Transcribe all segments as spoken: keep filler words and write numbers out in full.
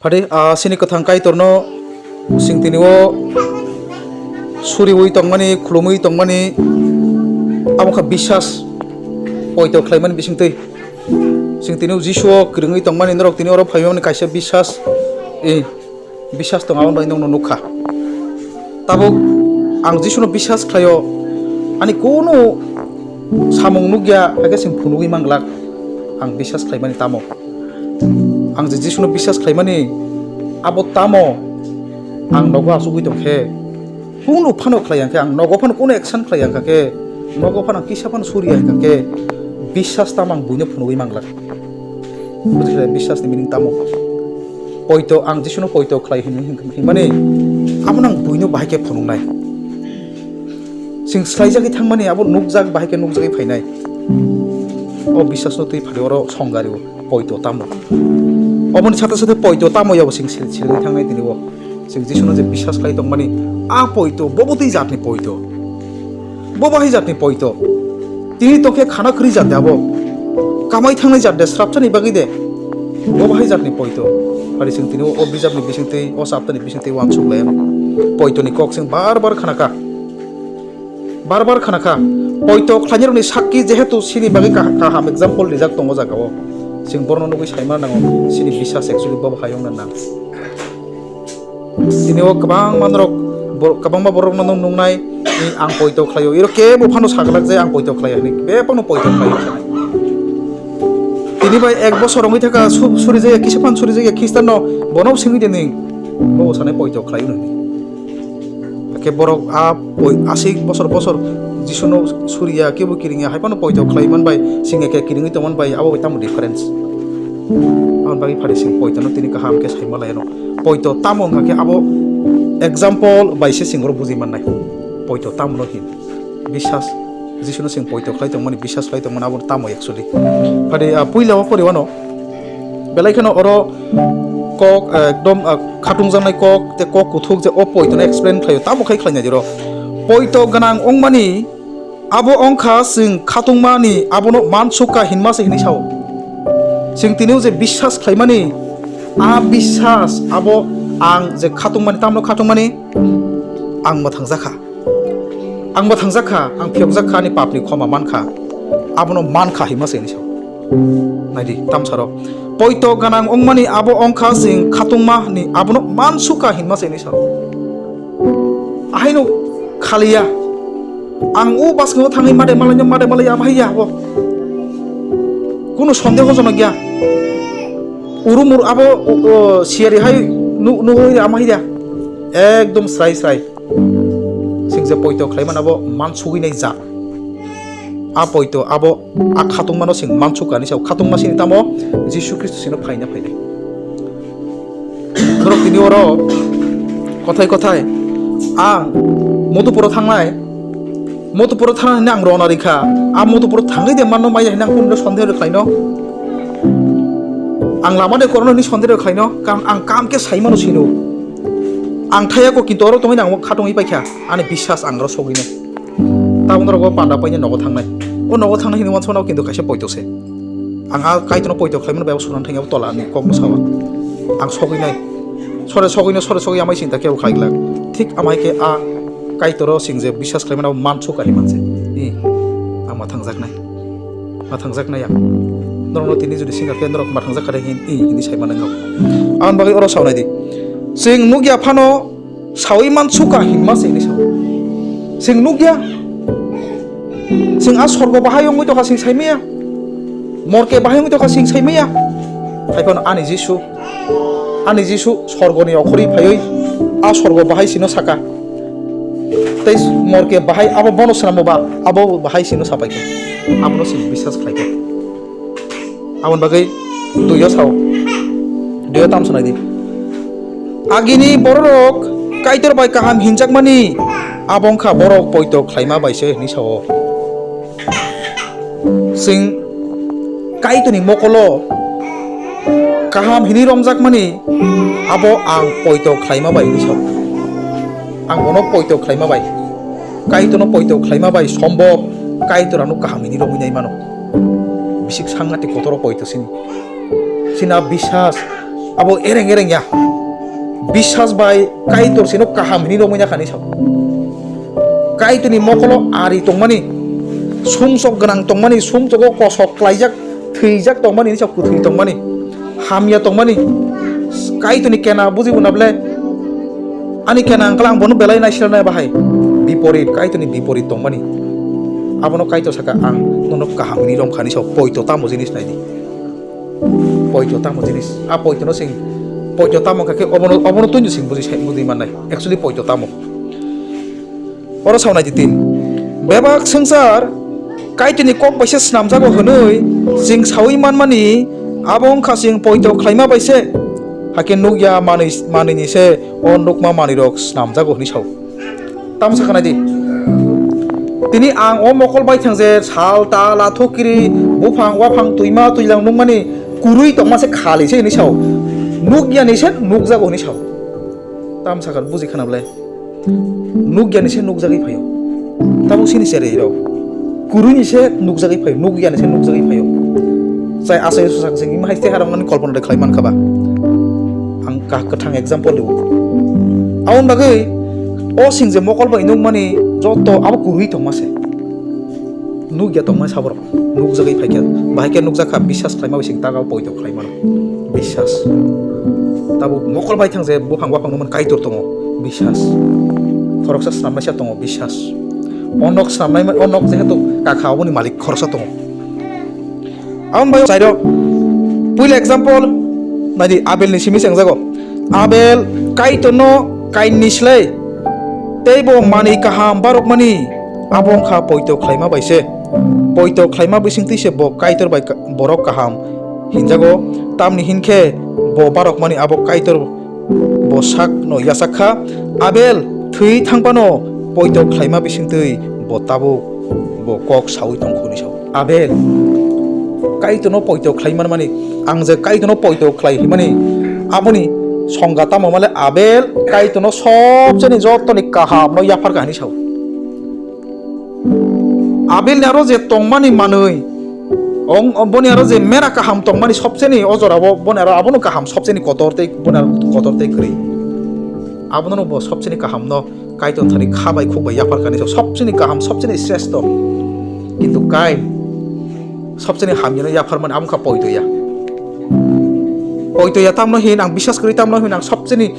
Phadi, ah, chini kwthang Kaitorno chwng tini o suriwi tongmani, khulumwi tongmani, abo kha biswas poito khlaimani bisingtwi. Chwng tini o Jisu o kwrwngwi tongmani, norok tini oro phaimani kaisa biswas, eh, biswas tong, aboni bai nwngno nukha. Tabuk ang Jisuno biswas khlaio, ani kunu samung nukya, hakhe chwng phunugwi manglak ang biswas khlaimani tamo. Ang je Jisuno biswas khlaimani abo tamo, ang nogo achugwi tongkhe, kunu phano khlai ya khe, ang nogo phano kunu action khlai ya khe, nogo phano kisa phano suri ya khe, biswas tamo ang buino phunugwi manglak. Bujikha, biswasni meaning tamo? Poito, ang Jisuno poito khlai hini-, hini-, hinmani, amo nang buino bahai khe phunuknai. Chwng swlaijagwi thangmani, abo nukjak, bahai khe nukjagwi phainai. O biswasno twi phadi oro songari o poito tamo. Oboni sate sate poito tamo yabo chwng sil-, silwi thangnai tini o. Chwng Jisuno je biswas khlai tongmani, a poito, bobo twi jatni poito. Bobo hai jatni poito. Tini tongkhe khana kwrwi jat de abo. Kamai thangnai jat de, srapchani bagwi de. Bobo hai jatni poito. Phadi chwng tini o bijapni bisingtwi, o chaptani bisingtwi uansuk lai ano. Poitoni kok chwng bar bar khana kha. Bar bar khana kha. Poito khlainai rokni sakki jehetu chini bagwi kah-, kaham example rijak tongo jaga o. Chwng borokno nugwi saima nango, chini biswas actually bobo hai wngna nang. Tini o kwbangma norok, bor-, kwbangma borokno nwng nuknai, "Ni ang poito khlaio." Iro kebo phano saglak je ang poito khlaio hinwi, bebakno poito khlaio hinwi. Tini bai ek bosor wngwi thaka su-, suri jaya, kisa phan suri jaya Khristanno, bono singwi de ni, bo sanai poito khlaio hinwi. Hakhe borok a poi-, aswk bosor bosor Jisuno suriya, kebo kiringya, hai phano poito khlai man bai, singya khe kiringwi tongman bai, abo bai tamo difference? Aboni bagwi phari sing poitono tini kaham khe saima lai ano. Poito tamo wngkha khe abo example bai se chwng oro bujui mannai. Poito tamo no hin? Biswas, Jisuno chwng poito khlai tongmani, biswas khlai tongmani abo tamo actually. Phadi, ah, puila o poriwano belai kheno oro kok, ah, ekdom, ah, khatungjaknai kok, tei kok kuthuk je o poitono explain khlaio, tamo khai khlainai di oro. Poito gwnang wngmani abo wngkha chwng khatungmani abono mansukha hinma se hinwi sao. Chwng tini o je biswas khlaimani, a biswas abo ang je khatungmani, tamno khatungmani ang mwthangjakha. Ang mwthangjakha, ang phiyokjakha, ani papni khoma mankha, abono mankha hinma se hinwi sao. Naidi, tamsaro. Poito gwnang wngmani abo wngkha chwng khatungmani abono mansukha hinma se hinwi sao. Ahaino khaliya. Ang o bwskango thangwi made malaino made malai ama haiya abo. Kunu sondeho jonok ya. Urumur abo, o, o, siyari hai nu-, nuhoi ama haiya. Ekdom srai srai. Sing je poito khlaimani abo mansugwi nai ja. A poito abo a khatungmano sing mansukha hinwi sao. Khatungma sini tamo Jisu Khristo sino phaina phainai. Borok tini oro kothai kothai ang Motopuro thangnai, Motopuro thangna hinwi ang rona rikha. A Motopuro thangwi de manno maya hinwi ang kunu sondeho khlaino. Ang lama de korno hinwi sondeho khlaino. Karon ang kam khe saimano sino. Ang thaya ko kintu oro tongwi ang khatungwi paikha. Ani biswas ang oro sogwino. Tabuk norok bo panda paina nogo thangnai. O nogo thangnai hinwi wansukmano kintu kaisa poito se. Ang a Kaitorno poito khlaimani bai bo sunan thangya bo tola ni kokno sawa. Ang sogwi nai. Sore sogwi no, sore sogwi amai sinta kebo khlai glak. Thik amai khe a Kaitoro sing je biswas khlaimani abo mansukha hinwi manse. I, ang ma thangjak nai. Ma thangjak nai ang. Norokno tini jodi singkha khe norok ma thangjak kha de hin, i, hinwi sai manai ang. Aboni bagwi oro saw nai di. Sing nukya phano sawi mansukha hinma se hinwi sao. Sing nukya. Sing a sorgo bahai wngwi tongkha sing saimaya. Morke bahai wngwi tongkha sing saimaya. Hai phano ani Jisu, ani Jisu sorgoni okhorwi phaiwi a sorgo bahai sino saka. Tei morke bahai abo bono swnambo ba abo bahai sino sapaikha. Abono sing biswas khlaikha. Aboni bagwi duiyo sao. Duiyo tam sanai di. Agini bororok Kaitor bai kaham hinjakmani, abo wngkha borok poito khlaima bai se hinwi sao. Chwng Kaitorni mokolo kaham hinwi romjakmani, abo ang poito khlaima bai hinwi sao. Ang bono poito khlaima bai. Kaitorno poito khlaima bai sombok Kaitor ano kaham hinwi romwi nai mano. Bisik sangati kotoro poito sini. Sina bisas, Abo ereng ereng ya. Biswas bai Kaitor sino kaham hinwi romwi ya kha hinwi sao. Kaitorni mokolo ari tongmani, sumsok gwnang tongmani, sumsogo kosok klaijak, thwijak tongmani hinwi sao, kwthwi tongmani, hamya tongmani. Kaitorni kena buji bo na ble? Ani kena wngkha, ang bono belai naisira nai bahai. Biporit, Kaitorni biporit tongmani. Abono Kaitor saka, "Ang nono kaham hinwi rom kha hinwi sao, poito tamo jinis nai di." Poito tamo jinis? A poito no sing, poito tamo kha khe obono, obono twi no sing buji sai, buji mannai. Actually poito tamo? Oro sawnai di tin. Bebak swngchar Kaitorni kok bai se snamjago hwnwi chwng saui manmani, abo wngkha chwng poito khlaima bai se. Hakhe nukya manwi, manwini se o nukma manwirok snamjago hwnwi sao. Tamo sakha nai di. Tini ang o mokol bai thang je sal, tal, athuk, kiri, buphang, waphang, twima, twilang nukmani kwrwi tongma se khali se hwnwi sao. Nukya ni se nukjago hwnwi sao. Tamo sakha buji khana belai. Nukya ni se nukjagwi phaio. Tabuk sini cherwi rok. Kwrwi ni se nukjagwi phaio, nukya ni se nukjagwi phaio. Chai achai susak se ima hai tei harang mani kolpona de khlai mankha ba. Ang kah kwthang example rw. Aboni bagwi o sing je mokol bai nukmani joto abo kwrwi tongma se. Nukya tongmani saborok nukjagwi phaikha, bahai khe nukjak kha, biswas khlaima bising taga poito khlai mano. Biswas. Tabuk mokol bai thang je buphang waphang nukmani Kaitor tongo, biswas. Khoroksa snamnaisa tongo, biswas. O nok snamnai, o nok jehetu kakha, oboni malik khoroksa tongo. Aboni bai chairo puila example naidi, Abelni simi se wngjago. Abel Kaitorno Kainni slai tei bo manwi kaham barokmani, abo wngkha poito khlaima bai se. Poito khlaima bisingtwi se bo Kaitor bai ka-, borok kaham hinjago, tamni hinkhe bo barokmani abo Kaitor bo sakno yachak kha. Abel thwi thang phano poito khlaima bisingtwi bo tabuk bo kok saui tong kha hwnwi sao. Abel Kaitorno poito khlai manmani, ang je Kaitorno poito khlai himani, aboni songga tamo male Abel Kaitorno sobseni jotoni kahamno yaphar kha hwnwi sao. Abelni aro je tongmani manwi, ong-, boni aro je mera kaham tongmani sobseni o jorao, boni aro abono kaham sobseni kotor tei, boni aro kotor tei kwrwi. Abono bo sobseni kahamno Kaitor thani kha bai khuk bai yaphar kha hwnwi sao, sobseni kaham, sobseni sreshto. Kintu Kain sobseni hamyano yapharmani abo wngkha poitoya. Poitoya tamno hin ang biswas kwrwi, tamno hin ang sobseni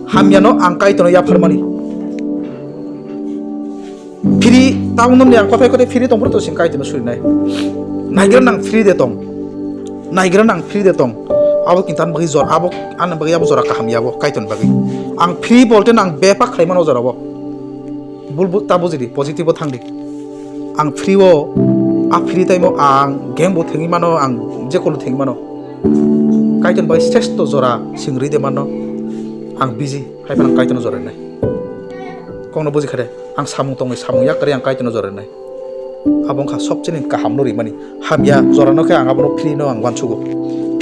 hamyano ang Kaitorno yapharmani. Phiri tamno ni ang kothai kothai phiri tong phuru to sing Kaitorno surinai. Naigra nang phiri de tong. Naigra nang phiri de tong. Abo kintan bagwi jor, abo ani bagwi abo jora kaham ya abo Kaitorni bagwi. Ang phiri bolte nang bepak khlai mano jora bo. Bul bul ta buji di, positive o thang di. Ang free o, a free time o ang game bo thengwi mano, ang je kono thengwi mano. Kaitor bai sresto jora singri de mano. Ang busy, hai phano ang Kaitorno jora nai. Kokno buji kha de, ang samung tongwi samung yak kwrwi ang Kaitorno jora nai. Abo wngkha sobchini kaham no rimani. Hamya jorano khe ang abono free no ang uansugo.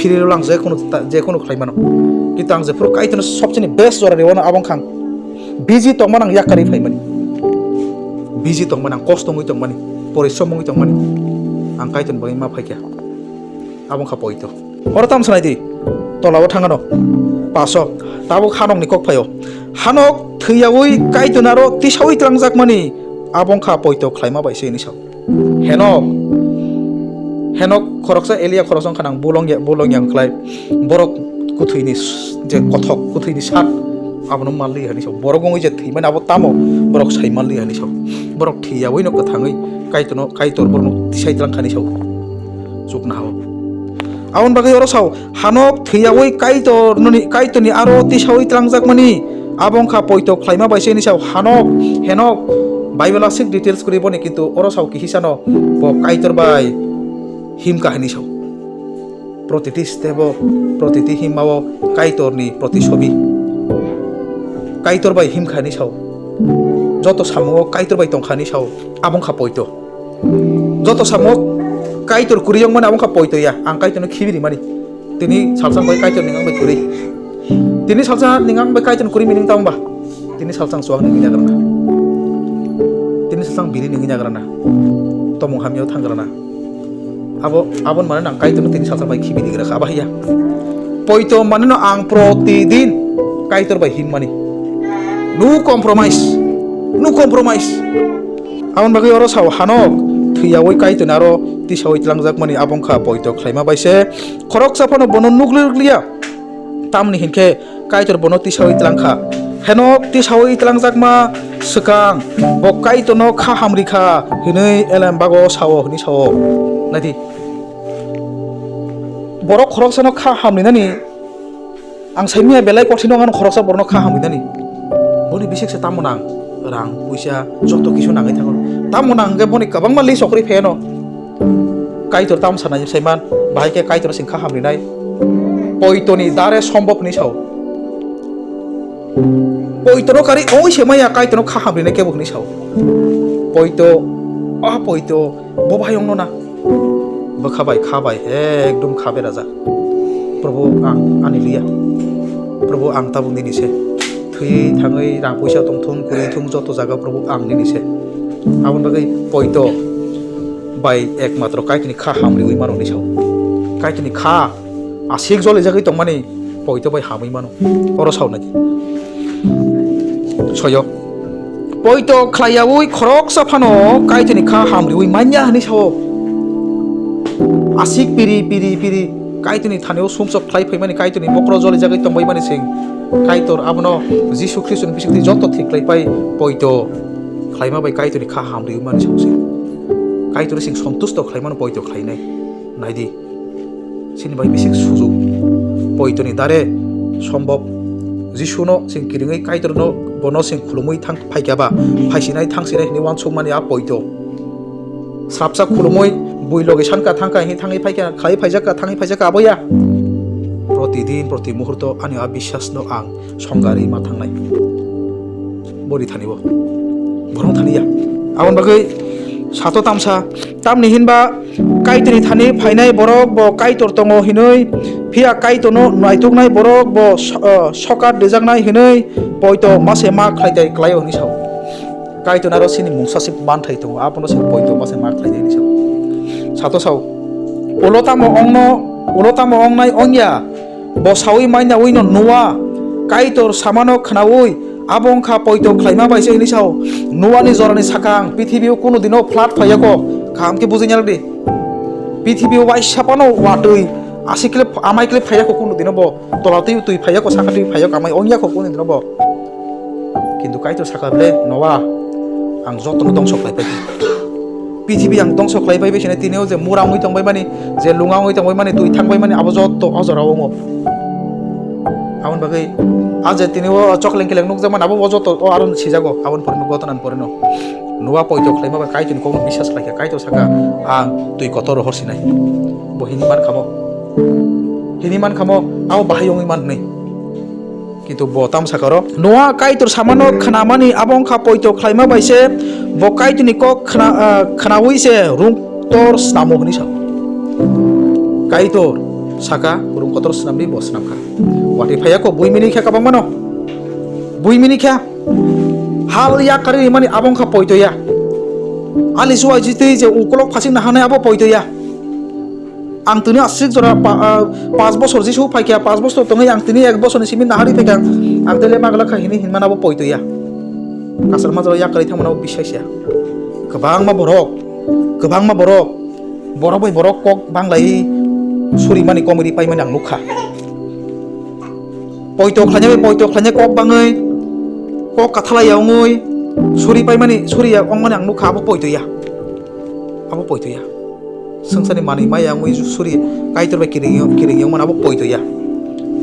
Free rw lang je kono ta-, je kono khlai mano. Kintu ang jephuru Kaitorno sobchini best jora rwano abo wngkha ang busy tongmani ang yakarwi phaimani. Busy tongmani ang kosto wngwi tongmani, porishrom wngwi tongmani. Ang Kaitorni bagwi ma phaikha. Abo wngkha poito. Oro tamo sanai di. Tolao thangano. Paso. Tabuk Hanokni kok phaio. Hanok thwiyaui Kaitorno aro tisaui twlangjakmani. Abo wngkha poito khlaima bai se hwnwi sao. Henok, Henok khoroksa, Elia khoroksa wngkha nang bolong ya, bolong yang khlai. Borok kwthwini s-, je kothok, kwthwini sak, abono manliya hinwi sao. Borok wngwi je thwimani abo tamo, borok sai manliya hinwi sao. Borok thwiyaui no kwthangwi Kaitorno, Kaitor borokno tisai twlang kha hinwi sao. Chuknoha-o. Aboni bagwi oro sao, Hanok thwiyaui Kaitornoni, Kaitorni aro tisaui twlangjakmani, abo wngkha poito khlaima bai se hwnwi sao. Hanok, Henok, Bible aswk details kwrwi boni, kintu oro sao kihisano bo Kaitor bai himkha hwnwi sao. Protiti step o, protiti himma o Kaitorni protisobi. Kaitor bai himkha hwnwi sao. Joto samungo Kaitor bai tongkha hwnwi sao. Abo wngkha poito. Joto samungo Kaitor kwrwi wngmani abo wngkha poito ya. Ang Kaitorno khibi rimani. Tini salsa bai Kaitor ning ang bai kwrwi. Tini salsa ning ang bai Kaitor kwrwi mining tamo ba? Tini salsa ang chuak ning yagrana. Tini salsa ang biri ning yagrana. Tomung hamya thang grana. Abo, abon mane nang Kaitorno tini salsa bai khibi ning rakha. Abo haiya. Poito maneno ang protidin Kaitor bai himmani. No compromise. No compromise. Aboni bagwi oro sao Hanok thwiyaui Kaitorni aro tisaui tlangjakmani abo wngkha poito khlaima bai se khoroksa phano bono nukli rwkliya. Tamni hinkhe Kaitor bono tisaui tlangkha. Henok tisaui tlangjakma swkang bo Kaitorno kha hamrikha hinwi Elem bago sao hinwi sao. Naidi. Borok khoroksano kha hamrinani ang saimanya belai kothino wngkha khoroksa borokno kha hamrinani. Boni bisik se tamo nang rang puisa joto kisu nangwi thango. Tamo nang hwnkhe boni kwbangma list okrwi phaiano. Kaitor tamo sanai saiman, bahai khe Kaitor sing kha hamrinai. Poitoni dare sombok hinwi sao. Poitono kari ongwi se maya Kaitorno kha hamrinai kebo hinwi sao. Poito, a poito, bo bahai ongno na. Bwkha bai kha bai ekdom kha berajak. Probu ang ani liya. Probu ang tabuk nini se. Thwi thangwi rang puisa tongthung kwrwi thung joto jaga Probu ang nini se. Aboni bagwi poito bai ekmatro Kaitorni kha hamriwi mano hinwi sao. Kaitorni kha asik jolijagwi tongmani poito bai hamwi mano. Oro sao nai. Soyo. Poito khlaiyaui khoroksa phano Kaitorni kha hamriui manya hinwi sao. Asik piri, piri, piri Kaitorni thanio sumsok khlai phaimani, Kaitorni bokhorok jolijagwi tongbaimani sing. Kaitor abono Jisu Khristoni bisingtwi joto thik khlai pai poito khlaima bai Kaitorni kha hamriui mani sao sing. Kaitorni sing sontusto khlaimano poito khlainai. Naidi. Chini bai bisik sujuk. Poitoni dare sombok. Jisuno sing kiringwi Kaitorno bono sing khulumwi thang phaikha ba, phaisinai thangsinai hinwi uansukmani a poito. Srapsa khulumwi bui logi sankha thangkha hinwi thangwi phaikha, khlai phaijakha, thangwi phaijakha aboya. Protidin, proti muhurto ani a biswasno ang songari ma thangnai. Boni thanibo. Borok thaniya. Aboni bagwi sato tamsa. Tamni hinba Kaitorni thani phainai borok bo Kaitor tongo hinwi, phiya Kaitorno naituknai borok bo so-, o, sokat rijaknai hinwi poito mase ma khlai tai klaio hinwi sao. Kaitorno aro chini mungsa se manthai tongo, abono se poito mase ma khlai tai hinwi sao. Sato sao, ulo tamo ongno, ulo tamo ongnai ongya, bo saui manya uino Noa, Kaitor samano khnaui, abo wngkha poito khlaima bai se hinwi sao. Noani jorani sakang pithibio kunu dino flood phaiyako, kaham khe bujui naldi. Pithibio waisa phano watwi, aswk khe amai khe phaiyako kunu dino bo, tola twi twi phaiyako, sakha twi phaiyako, amai ongya kho kunu dino bo. Kintu Kaitor sakha ble, Noa, ang jotono dongso khlai pai. Prithibi ang dongso khlai pai bai sini tini o je mura wngwi tong bai mani, je lunga wngwi tong bai mani, twi thang bai mani, abo joto o jora o wngo. Aboni bagwi a je tini o chokleng keleng nukjak mani, abo bo joto o aro sijago, aboni pore nukgo, tonan pore no. Noa poito khlaima bai Kaitorni kokno biswas khlaikha, Kaitor sakha, "Ang twi kotor hor sinai." Bo hini man khamo. Hini man khamo, abo bahai wngwi man hwnwi. Kintu bo tam sakha oro, Noa Kaitor samano khnamani abo wngkha poito khlaima bai se, bo Kaitorni kok khna-, ah, khnaui se rung kotor snamo hwnwi sa. Kaitor sakha, "Rung kotor snamdi," bo snamkha. Watwi phaiya kho, bui mini khe kwbangmano. Bui mini khe hal yakarwi rimani abo wngkha poito ya. Ani chuai jitwi je ukolok phasing nahanai abo poito ya. Ang tini aswk jora pa-, ah, panch bosor Jisu phaikha, panch bosor tongwi ang tini ek bosorni simi naharwi phaikha, ang tele magla kha hini hinmana bo poito ya. Kasar majra yakarwi thangmana bo bisai sia. Kwbangma borok, kwbangma borok, borok bai borok kok banglai surimani komiri paimani ang nukha. Poito khlainai bai poito khlainai kok bangwi, kok kathalai ya wngwi, suri paimani, suri ya wngmani ang nukha, abo poito ya. Abo poito ya. Swngcharni manwi maya wngwi suri Kaitor bai kiring, kiring wngmani abo poito ya.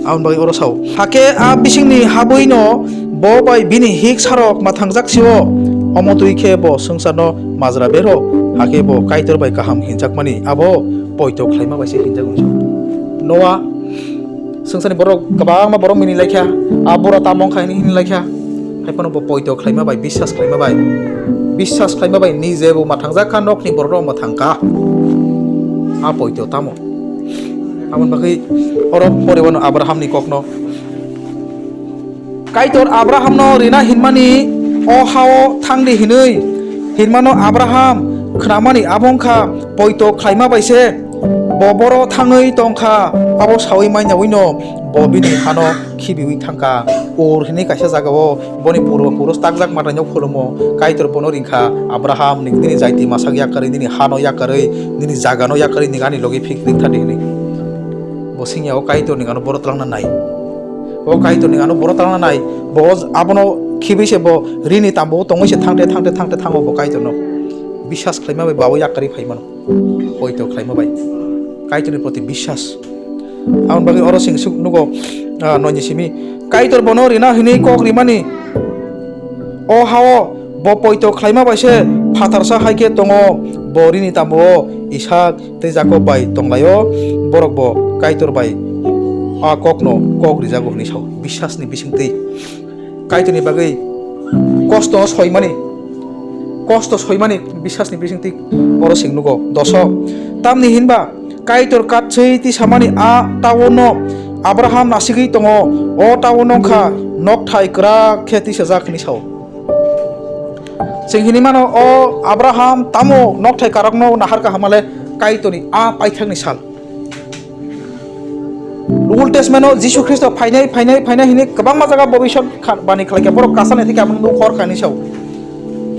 Aboni bagwi oro sao. Hakhe a bisingni habwino bo bai bini hik sarok mathangjak sio. Omo twi khe bo swngcharno majra bero. Hakhe bo Kaitor bai kaham hinjakmani abo poito khlaima bai se hinjago hinwi sao. Noa Swngcharni borok kwbangma borok mini laikha, a bura tamo wngkha hini hini laikha. Haiphano bo poito khlaima bai, biswas khlaima bai, biswas khlaima bai nije bo mathangjak kha, nokni borok rok mathang kha. A poito tamo. Aboni bagwi oro poribano Abrahamni kokno. Kaitor Abrahamno rina hinmani o hao thangdi hinwi hinmano Abraham khnamani abo wngkha poito khlaima bai se. Bo boro thangwi tongkha, Abo saui manya uino bo bini hano khibiui thangkha. Ur hwnwi kaisa jagao boni purbo purush takjak mwtaino khulumo. Kaitor bono ringkha, "Abraham, nwng nini jaiti masak yakarwi, nini hano yakarwi, nini jagano yakarwi nwng ani logi phik ringthadi," hwnwi. Bo swngya, "O Kaitor, nwng ano boro twlangna nai? O Kaitor, nwng ano boro twlangna nai?" Bo abono khibui se bo rini tambo tongwi se thangte, thangte, thangte thango bo Kaitorno. Biswas khlaima bai bo abo yakarwi phai mano. Poito khlaima bai. Kaitorni proti biswas. Aboni bagwi oro chwng suk nugo, ah, noini simi. Kaitor bono rina hwnwi kok rimani. O hao bo poito khlaima bai se phatarsa hai khe tongo. Bo rini tambo Isak tei Jakob bai tonglaio. Borok bo Kaitor bai a kokno kok rijago hwnwi sao. Biswasni bisingtwi. Kaitorni bagwi kosto soimani, kosto soimani biswasni bisingtwi oro chwng nugo. Doso, tamni hinba Kaitor katswi tisamani a taono Abraham nasigwi tongo, o taono wngkha nokthai kwrak khe tisajak hwnwi sao. Chwng hinwi mano, o Abraham tamo nokthai kwrakno naharkha hamale Kaitorni a paithakni sal. Old Testament-o Jisu Khristo phainai, phainai, phainai hwnwi kwbangma jaga bobiswat kha-, bani khlaikha, borok kasalni theke abono nuk hor kha hinwi sao.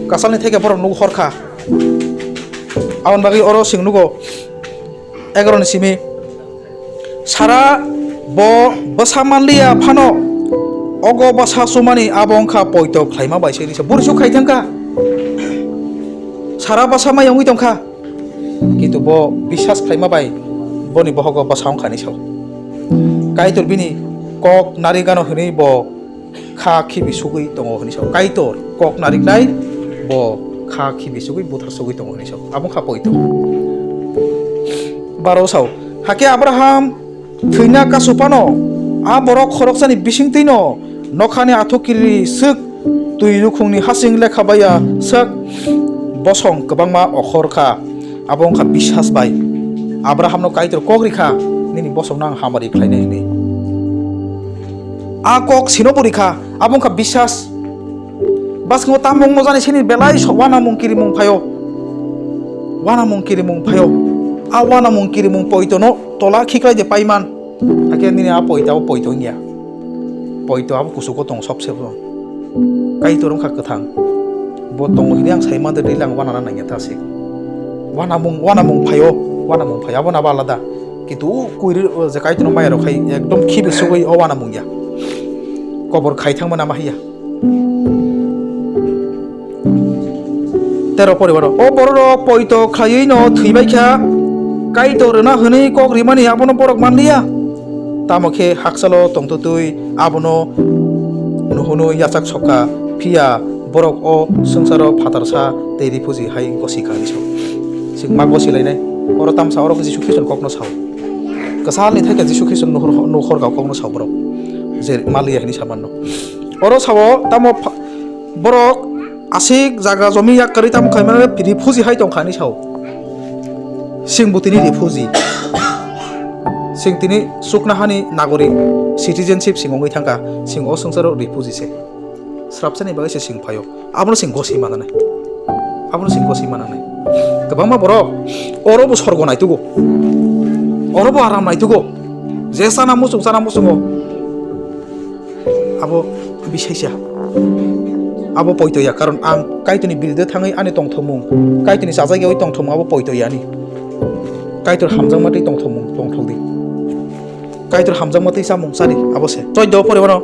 Kasalni theke borok nuk hor kha. Aboni bagwi oro chwng nugo, egaroni simi, Sara bo bwsa manliya phano, ogo bwsa chumani abo wngkha poito khlaima bai se hinwi sao. Buri suk khai thangkha. Sara bwsa maya wngwi tongkha. Kintu bo biswas khlaima bai boni bohogo bwsa wngkha hinwi sao. Kaitor bini kok nari gano hwnwi bo kha khibi sugwi tongo hwnwi sao. Kaitor kok nariknai bo kha khibi sugwi buthar sugwi tongo hwnwi sao. Abo wngkha poito. Baro sao, hakhe Abraham thwina kasu phano a borok khoroksani bisingtwino nokhani athukiri swk twi nukhungni hasing lekha baiya swk bosong kwbangma okhor kha. Abo wngkha biswas bai. Abrahamno Kaitor kok rikha, "Nini bosongno ang hamari khlainai," hwnwi. A kok sino bo rikha, abo wngkha biswas. Bwskango tamo wngmo jani sini belai so-, uanamung kirimung phaio. Uanamung kirimung phaio. A uanamung kirimung poitono tola khiklai de paiman. Hakhe nini a poito abo poito wngya. Poito abo kuchugo tongo sobse bo. Kaitor wngkha kwthang. Bo tongo hwnwi ang sai mantwi rila ang uanana nangya ta se. Uanamung, uanamung phaio, uanamung phaio, abo nabo alada. Kintu o kuiri, o je Kaitorno maya rok khai ekdom khibi sugwi o uanamung ya. Kobor khai thangmani ama hiya. Tero poribar o bororok poito khlaiwi no thwibai kha, Kaitor rwna hwnwi kok rimani abono borok manliya. Tamo khe hakchalo tongtwtwi abono nuhunwi yachak sokha, phiya borok o swngcharo phatarsa tei rifuji hai gosi kha hinwi sao. Chwng ma gosi lainai. Oro tamsa oro Jisu Khristo kokno sao. Kwchalni thai khe Jisu Khristo nuhor, nuhor ga kokno sao borok. Je manliya hinwi samanno. Oro sao tamo pha-, borok aswk jaga jomi yak kwrwi tamo khaimani refugee hai tongkha hinwi sao. Chwng bo tini refugee. Chwng tini chuknohani nagorik, citizenship chwng wngwi thangkha. Chwng o swngcharo refugee se. Srapsani bagwi se chwng phaio. Abono chwng goswi mananai. Abono chwng goswi mananai. Kwbangma borok oro bo sorgo naitugo. Oro bo aram naitugo. Je chana muchung chana muchungo. Abo bisaisa. Abo poito ya, karon ang Kaitorni biride thangwi ani tongthokmung, Kaitorni chajak yawi tongthokmung abo poito ya ani. Kaitor hamjakma twi tongthokmung tongthok di. Kaitor hamjakma twi chamung chadi abo se. Choido pore bono.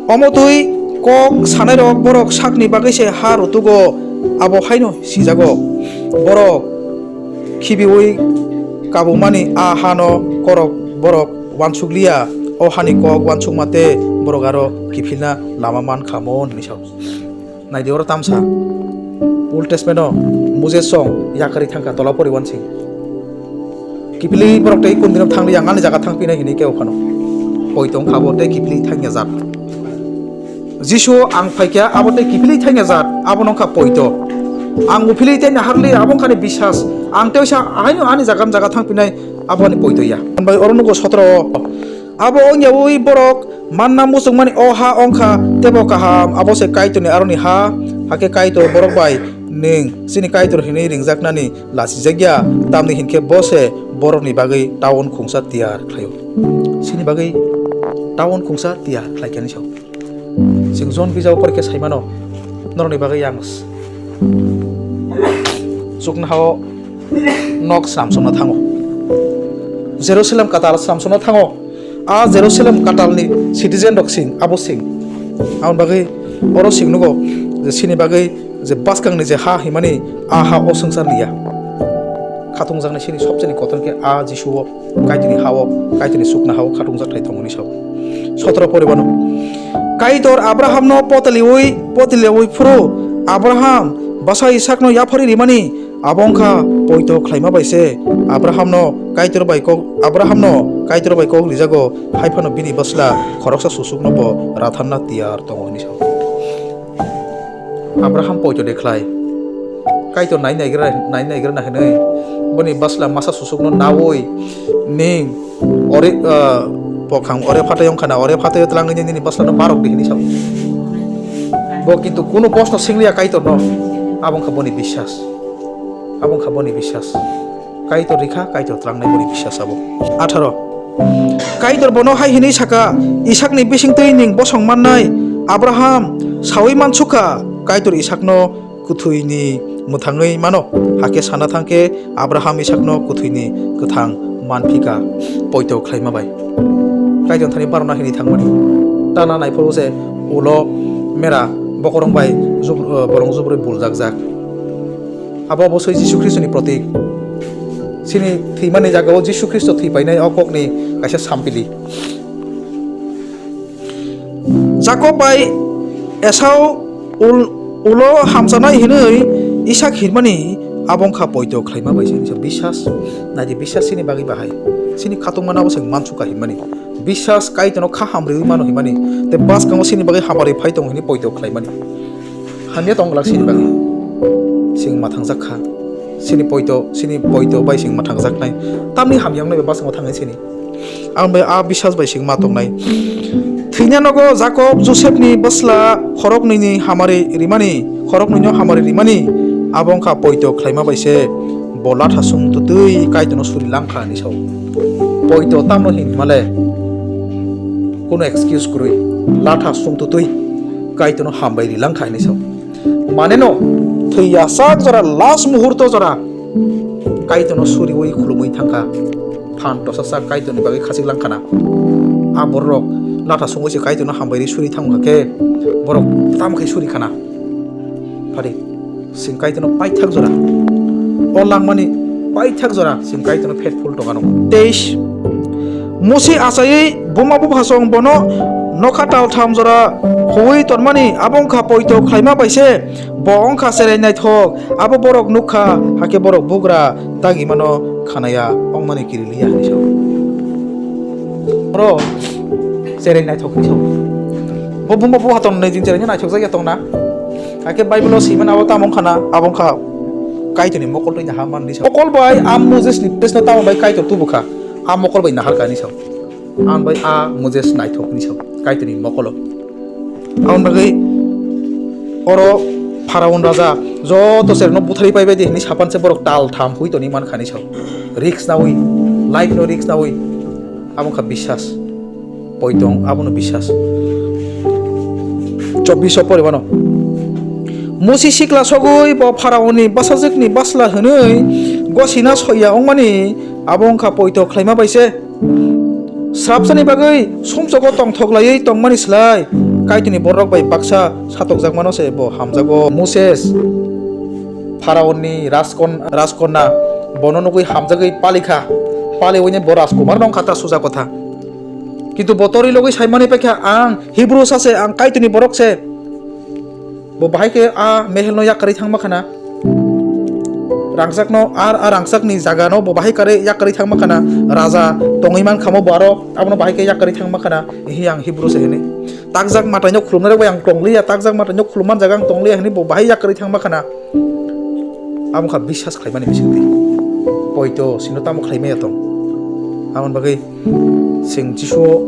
Omo twi kok sanairok borok sakni bagwi se ha rutugo, abo haino sijago. Borok khibiui kabumani a hano korok borok wansukliya, o hani kok wansukma tei borok aro kiphilna lama man kha mon hwnwi sao. Naidi oro tamsa Old Testament o Moses song yakarwi thangkha tola pori wansing. Kiphilwi borok tei kundino thangli ang ani jaga thangpinai hinwi kebo phano. Poito wngkha bo tei kiphilwi thangya jat. Jisu ang phaikha abo tei kiphilwi thangya jat, abo wngkha poito. Ang uphilwi tei naharli abo wngkha ni biswas. Ang tei sa ahaino ani jaga jaga thangpinai abo ani poito ya. Bai oro nugo sotro o. Abo wngyaui borok manna muchungmani o ha wngkha tebo kaham, abo se Kaitorni aroni ha, hakhe Kaitor borok bai Nwng chini Kaitor hinwi ringjaknani lachijak ya, tamni hinkhe bo se borokni bagwi taun khungsa tiyar khlaio. Chini bagwi taun khungsa tiyar khlaikha hinwi sao. Chwng Jon bijabo porikhe saimano, norokni bagwi yang s-, chuknohao nok sramsokna thango. Jerusalem katal sramsokna thango. A Jerusalem katalni citizen rok sing, abo sing. Aboni bagwi oro sing nugo je chini bagwi je bwskangni je ha himani a ha o swngchar liya. Khatungjaknai chini sobseni kotor khe a Jisu o, Kaitorni ha o, Kaitorni chuknoha o khatungjakthai tongo hinwi sao. Sotro poribano. Kaitor Abrahamno potaliwi, potaliwi phuru Abraham bwsa Isakno yaphari rimani abo wngkha poito khlaima bai se. Abrahamno Kaitor bai kok, Abrahamno Kaitor bai kok rijago, hai phano bini bwsla khoroksa susukno bo ratharna tiyar tongo hinwi sao. Abraham poito de khlai. Kaitor nai naigra, nai naigra na hinwi boni bwsla masa susukno naui ning ore, ah, pokhang ore phatai wngkha na, ore phatai twlangwi nini bwslano barok di hinwi sao. Bo kintu kunu bosto singliya Kaitorno. Abo wngkha boni biswas. Abo wngkha boni biswas. Kaitor rikha, Kaitor tlangnai boni biswas abo. Atharo. Kaitor bono hai hinwi saka, Isakni bisingtwi ning bosong mannai. Abraham saui mansukha, Kaitor Isakno kwthwini mwthangwi mano. Hakhe sana thangkhe Abraham Isakno kwthwini kwthang manphika poito khlaima bai. Kaitor thani barona hinwi thangmani. Tana naiphuru se ulo mera bokorong bai jub-, bolong jubrwi buljakjak. Abo obosoi Jisu Khristoni protik. Chini thwimani jagao Jisu Khristo thwi painai o kokni kaisa sampili. Jakob bai Esau ul-, ulo hamchanai hinwi Isak hinmani abo wngkha poito khlaima bai se biswas. Naidi biswas chini bagwi bahai. Chini khatungmano abo se mansukha hinmani. Biswas Kaitorno kha hamriwi mano hinmani. Tei bwskango chini bagwi hamari phai tongo hinwi poito khlaimani. Hamya tong glak chini bagwi. Chwng mathangjak kha. Chini poito, chini poito bai chwng mathangjaknai. Tamni hamya wngnai bai bwskango thangnai chini. Ang bai a biswas bai chwng ma tongnai. Thwina nogo Jakob Josepni bwsla khoroknwini hamari rimani, khoroknwino hamari rimani, abo wngkha poito khlaima bai se. Bo latha sung twtwi Kaitorno suri langkha hinwi sao. Poito tamno hinmale? Kuno excuse kwrwi. Latha sung twtwi Kaitorno hambai ri langkha hinwi sao. Maneno thwi yachak jora last muhurto jora Kaitorno suriwi khulumwi thangkha. Phan tosa sak Kaitorni bagwi khachik langkhana. A borok latha sungwi se Kaitorno hambai ri suri thangkha khe borok tamo khe suri khana. Phari, chwng Kaitorno paithak jora. O langmani paithak jora chwng Kaitorno faithful tongano. Teis. Musi achaiwi buma buphasong bono nokha taltham jora huwi tonmani abo wngkha poito khlaima bai se. Bo wngkha cherai naithok, abo borok nukha, hakhe borok bugra dagimano khanaya wngmani kiriliya hinwi sao. Oro cherai naithok hinwi sao. Bo buma buha tong nai din cherai naithok jak ya tongna. Hakhe Bible o swimani abo tamo wngkhana, abo wngkha Kaitorni mokol twi naha manwi sao. Mokol bai a Moses ni place no tamo bai Kaitor tubukha, a mokol bai naharkha hinwi sao. Ang bai a Moses naithok hinwi sao, Kaitorni mokolo. Aboni bagwi oro Pharaon raja joto cherno butharwi paibai di hinwi sapan se borok tal tham hui toni mankha hinwi sao. Risk naui, life no risk naui. Abo wngkha biswas. Poitong, abono biswas. Chobbish o poribano. Musi sikla sogwi bo Pharaoni bwsajwkni bwsla hwnwi gosina soiya wngmani abo wngkha poito khlaima bai se. Srapsani bagwi sumsogo tongthok laiwi tongmani slai Kaitorni borok bai baksa satokjakmano se bo hamjago. Moses, Pharaoni raskon-, raskonna bono nugwi hamjagwi palikha. Paliwini bo rajkumar nongkha ta suja kotha. Kintu bo torwi logwi saimani paikha, "Ang Hibru sa se, ang Kaitorni borok se." Bo bahai khe a mehelno yakarwi thangma khana. Rangchakno, ar a rangchakni jagano bo bahai karwi yakarwi thangma khana. Raja tongwi man khamo bo aro abono bahai khe yakarwi thangma khana. Hi ang Hibru se hini. Takjak mataino khulumnai rok bai ang tongliya, takjak mataino khulumman jaga ang tongliya hini bo bahai yakarwi thangma khana. Amo kha biswas khlaimani bisingtwi. Poito sino tamo khlaimaya tong. Aboni bagwi Chwng Jisuo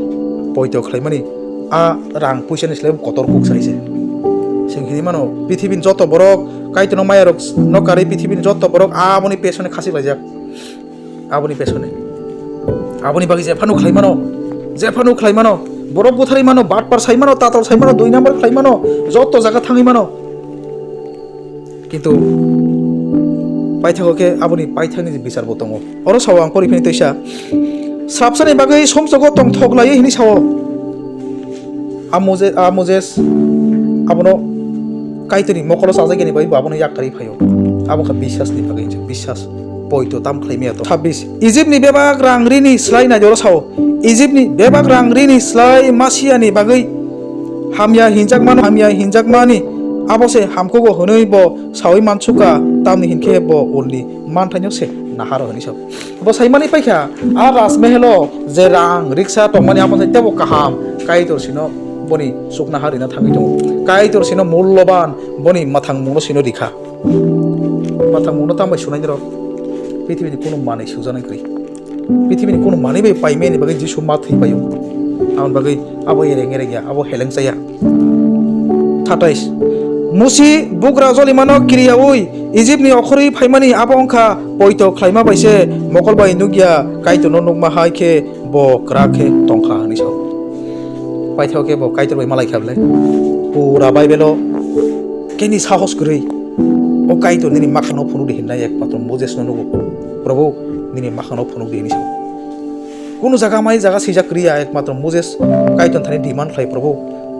poito khlaimani a rang puisani slai kotor kuk sai se. Chwng hinwi mano, prithibini joto borok Kaitorno mayarok no karwi pithibini joto borok aboni pesone khasi laijak. Aboni pesone. Aboni bagwi jephanu khlai mano. Jephanu khlai mano. Borok butharwi mano, batpar sai mano, tatal sai mano, dui number khlai mano, joto jaga thangwi mano. Kintu paithago khe aboni paithakni je bichar bo tongo. Oro sao ang pori phini tisa. Srapsani bagwi sumsogo tongthok laiwi hini sao. A Mose-, a Moses abono Kaitorni mokolo chajakya ni bagwi bo abono yak karwi phaio. Abo kha biswasni bagwi, biswas poito tam khlai maya to. Chabbish. Ijipni bebak rang rini slai nai oro sao. Ijipni bebak rang rini slai Masiyani bagwi hamya hinjakmano, hamya hinjakmani abo se hamkugo hwnwi bo saui mansukha, tamni hinkhe bo ulni manthaino se naharo hwnwi sao. Bo saimani paikha, a Rajmehelo je rang riksa tongmani abo se tebo kaham, Kaitor sino boni chuknoha rina thangwi tongo. Kaitor sino mulloban boni mwthangmungno sino rikha. Mwthangmungno tambai sunai norok? Pithibini kunu manwi sujaknai kwrwi. Pithibini kunu manwi bai paimani bagwi Jisu ma thwi paio. Aboni bagwi abo ereng ereng ya, abo heleng chaya. Satais. Musi bugra jolimano kiriyaui Ijipni okhorwi phaimani abo wngkha poito khlaima bai se mokol bai nukya Kaitorno nukma hai khe bo kwrak khe tongkha hwnwi sao. Paithao khe bo Kaitor bai malai kha bwle. Pura Bible-o keni sahos kwrwi o Kaitor nini makhangno phunukdi hinnai ekmatro Moses-no nugo. Probhu, nini makhangno phunukdi hwnwi sao. Kunu jaga mai jaga swijak kwrwi ya, ekmatro Moses Kaitor thani demand khlai, "Probhu,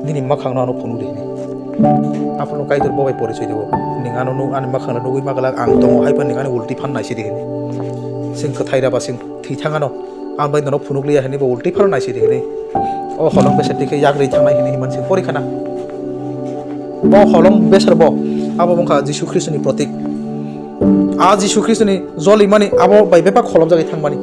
nini makhangno ano phunukdi," hwnwi. Aphano Kaitor bo bai porichoi rwo, "Nwng ano nuk, ani makhangno nugwi ma glak, ang tongo, hai phano nwng ani ulti phan naisidi," hwnwi. Chwng kwthai raba chwng thwi thang ano, ang bai nono phunuk liya hwnwi bo ulti phano naisidi hwnwi. O holong beser dikhe yak rwi thangnai hwnwi himani se porikhana. Bo holong beser bo abo wngkha Jisu Khristoni protik. A Jisu Khristoni jolimani abo bai bebak holomjagwi thangmani.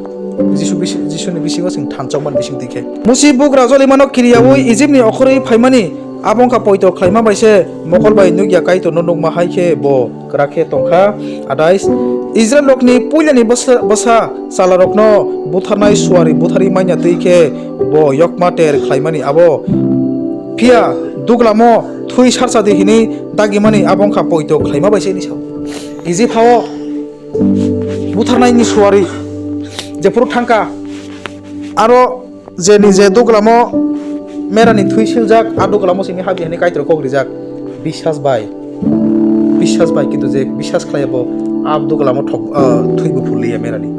Jisu bisi-, Jisuni bisingo chwng thanchokmani bising dikhe. Musi bugra jolimano kiriyaui Ijipni okhorwi phaimani abo wngkha poito khlaima bai se mokol bai nukya Kaitorno nukma hai khe bo kwrak khe tongkha. Adais, Israel rokni puilani bwsa, bwsa chalarokno butharnai suari butharwi manya twi khe bo yokma ter khlaimani abo. Phiya duglamo thwi sarsa di hini dagimani abo wngkha poito khlaima bai se hini sao. Ijip hao butharnaini suari jephuru thangkha, aro je ni je duglamo merani thwi siljak, a duglamo simi habdi hwnwi Kaitor kok rijak. Biswas bai, biswas bai, kintu je biswas khlai bo, a duglamo thok, ah, thwi bo phulliya merani.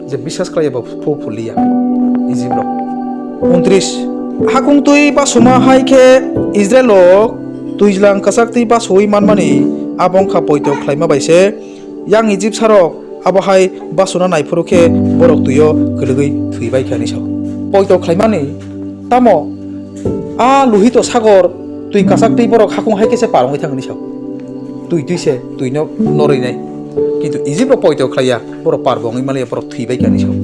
Je biswas khlai bo phu phulliya Ijip rok. Untris, hakung twi basuma hai khe Israel rok twijlang kwchak twi basuwi manmani abo wngkha poito khlaima bai se. Yang Ijipsarok abo hai basuna naiphuru khe borok twio kwlwgwi thwibai kha hwnwi sao. Poito khlaimani tamo a Lohito sagor twi kwchak twi borok hakung hai khe se par wngwi thang hwnwi sao. Twi twi se twino norwi nai. Kintu Ijip rok poito khlaiya, borok par bo wngwi manliya, borok thwibai kha hwnwi sao.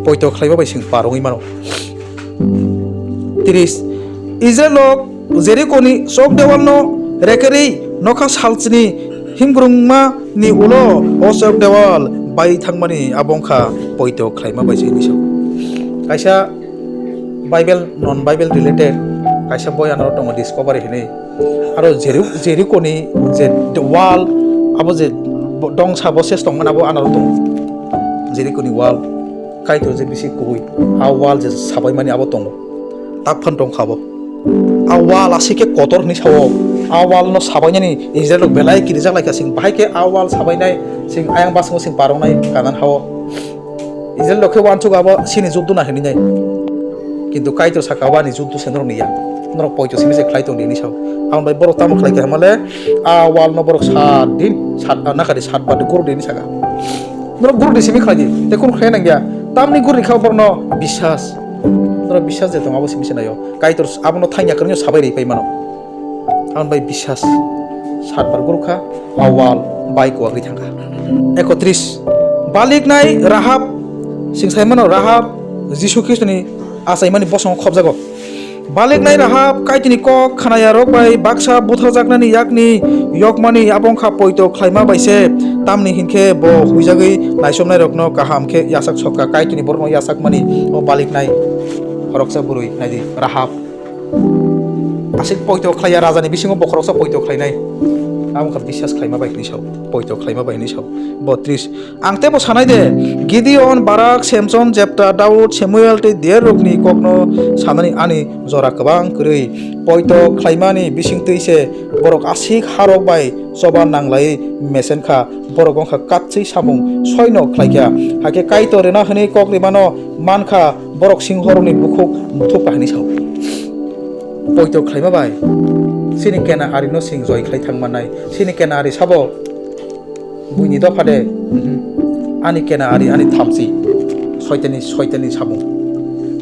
Poito khlaiba bai chwng par wngwi mano. Tris, Israel rok Jerikoni chok dewalno rekerwi nokha salchini himgrungmani ulo o chok dewal bai thangmani abo wngkha poito khlaima bai se hwnwi sao. Kaisa Bible, non Bible related kaisa boi anaro tongo Discovery hinwi. Aro Jeri-, Jerikoni je the wall, abo je bo-, dongsa bo ses tongmani abo anaro tongo. Jerikoni wall, Kaitor je bisi kubui, a wall je sabaimani abo tongo. Tak phan tongkha bo. A wall aswk khe kotor hinwi sao. A wall no sabainani Israel rok belai kirijak lai kha, sing bahai khe a wall sabainai, sing ayang basongo sing par wngnai Kanan hao. Israel rok khe uansuk abo sini juddu na hinwi nai. Kintu Kaitor saka, "Abo ani juddu se norok ni ya. Norok poito simi se khlai tong di," hinwi sao. Aboni bai borok tamo khlai kha hwnmale, a wall no borok sat din, sat, ah, nakha di, sat bar di guruk di hinwi saka. Norok guruk di simi khlai di, tei kunu khlai nang ya. Tamni guruk di kha borok no biswas. Norok biswas je tong abo simi se naio. Kaitor abono thangya kwrwngno sabai ri pai mano. Aboni bai biswas sat bar gurukha, a wall bai kuwagwi thangkha. Ekotris, baliknai Rahab, sing sai mano Rahab, Jisu Khristoni achaimani bosongo khopjago. Baliknai Rahab, Kaitorni kok khnayarok bai baksa butharjaknani yakni yokmani abo wngkha poito khlaima bai se, tamni hinkhe bo huijagwi naisomnairokno kaham khe yachak sokha. Kaitorni borokno yachakmani o baliknai khoroksa bwrwi, nai di, Rahab. Aswk poito khlaiya, rajani bisingo bo khoroksa poito khlainai. Abo wngkha biswas khlaima bai hinwi sao, poito khlaima bai hinwi sao. Botris. Ang teibo sanai de, Gideon, Barak, Samson, Jepta, Daud, Samuel tei Derrokni kokno sanani ani jora kwbang kwrwi. Poito khlaimani bisingtwi se borok aswk harok bai choba nanglaiwi mesen kha. Borok wngkha katswi samung soino khlai kha. Hakhe Kaitor rwna hwnwi kok rimano man kha, borok singhorokni bukhuk muthuk kha hinwi sao. Poito khlaima bai chini kena arino chwng joi khlai thang mannai. Chini kena ari sabo, buini dopha de, mhm. Ani kena ari, ani thamchi. Soitani, soitani samung.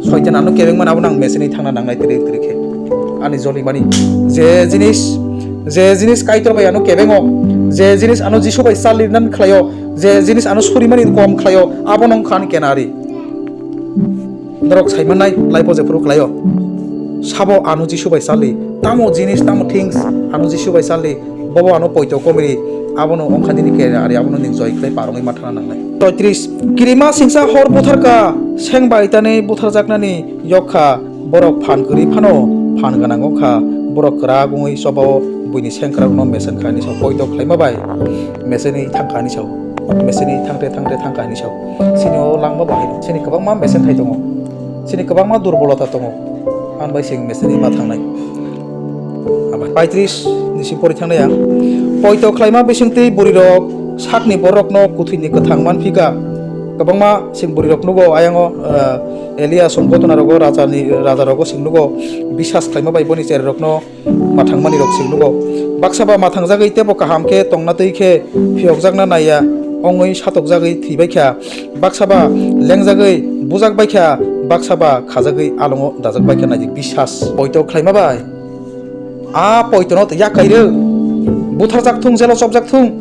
Soitan ano kebengmani abo nang mechani thangna nangnai tiri tiri khe. Ani jolimani je jinis, je jinis Kaitor bai ano kebengo, je jinis ano Jisu bai chalinan khlaio, je jinis ano surimani kom khlaio, abo nong kha ani kena ari. Norok sai mannai, laibo jephuru khlaio. Sabo ano Jisu bai chali. Tamo jinis, tamo things ano Jisu bai chali. Bobo ano poito komiri. Abono ongkha nini kena ari, abono nini joi khlai parongwi mathana nangnai. Toitris. Kirima singsa hor butharka, seng bai tani butharjaknani yok kha. Borok phan kwrwi phano phan gwnang wng kha. Borok kwrak wngwi chobao buini sengkrakrokno mesen kha hinwi sao. Poito khlaima bai mesenwi thang kha hinwi sao. Mesenwi thangte thangte thang kha hinwi sao. Chini o langma bahai no. Chini kwbangma mesen khai tongo. Chini kwbangma durbolota tongo. Ang bai chwng mesenwi ma thangnai. Aba paitris ni si pori thangnai ang. Poito khlaima bisingtwi bwrwirok sakni borokno kuthwini kwthang man phi kha. Kwbangma chwng bwrwirok nugo ayango, eh, Elia songbotonarogo rajani, rajarogo chwng nugo biswas khlaima bai boni chererokno mathangmani rok chwng nugo. Baksa ba mathangjagwi teibo kaham khe tongna twi khe phiyokjakna naiya wngwi satokjagwi thwibaikha. Baksa ba lengjagwi bujakbaikha. Baksa ba khajagwi alongo dajakbaikha. Naidi biswas poito khlaima bai. A poitono yakai rw. Butharjak thung, jelo chopjak thung.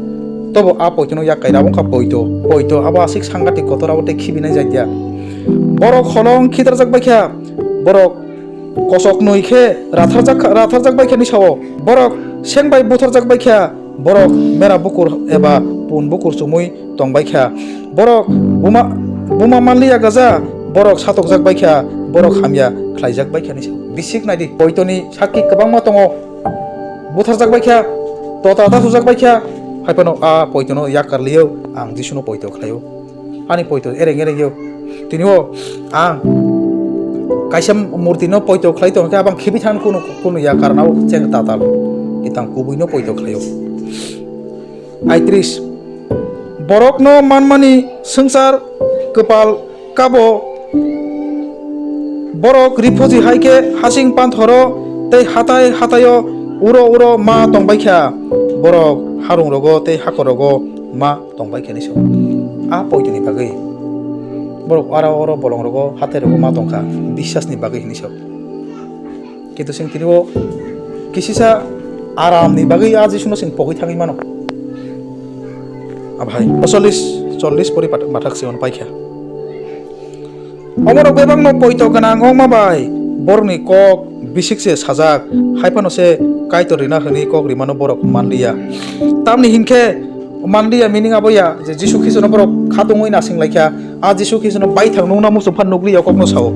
Tobo a poitono yakai rw, abo wngkha poito. Poito abo aswk sangatik kotor, abo tei khibinai jatiya. Borok holong khitarjakbaikha. Borok kosok nwi khe ratharjak, ratharjak bai khe ni sao. Borok seng bai butharjak bai khe, borok mera bukur eba pun bukur chumui tong bai kha. Borok buma, buma manliya gaja, borok satokjak bai kha, borok hamya khlaijak bai kha ni sao. Bisik nai di, poito ni sakki kwbangma tongo. Butharjak bai kha, tota ta sujak bai kha, hai phano a poito no yakar liyo, ang Jisu no poito khlaio. Ani poito ereng ereng yo. Tini o ang kaisa murti no poito khlai tong khe abang khibi than kunu, kunu ya karna o cheng tatal. Itang kubui no poito khlai o. Aitris. Borok no manmani swngchar kwpal kabo. Borok rifuji hai khe hasing panthoro tei hatai hataio uro uro ma tong bai kha. Borok harung rogo tei hakor rogo ma tong bai khe hinwi sao. A poito ni bagwi borok aro oro bolong rogo hatai rogo ma tong kha, biswas ni bagwi hinwi sao. Kintu chwng tini o kisisa aram ni bagwi a Jisu no chwng pogwi thangwi mano. Abhai, chollish, chollish pori pat-, mathak se on pai kha. Omorok bebakno poito gwnang wngma bai borokni kok bisik se sajak, hai phano se Kaitor rina hwnwi kok rimano borok manliya. Tamni hinkhe manliya meaning abo ya je Jisu Khristono borok khatungwi nasing laikha, a Jisu Khristono baithang nukna muchung phan nukliya kokno sao.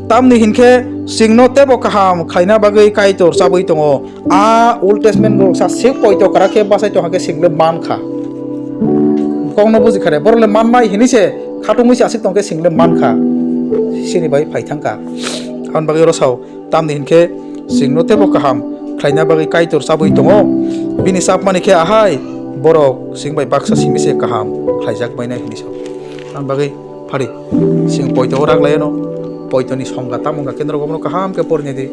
Tamni hinkhe chwngno teibo kaham khlaina bagwi Kaitor chabwi tongo. A Old Testament rok sa sik poito kwrak khe bachai tongkha khe sing le man kha. Kokno buji kha re, borok le man nai hinwi se khatungwi se aswk tong khe sing le man kha. Sini bai phai thang kha. Aboni bagwi oro sao, tamni hinkhe singno teibo kaham khlaina bagwi Kaitor chabwi tongo. Bini chapmani khe ahai borok sing bai baksa simi se kaham khlaijak bainai hinwi sao. Aboni bagwi phari sing poito o rak lai ano. Poito ni songga tamo wngkha khe norok obono kaham khe porine di.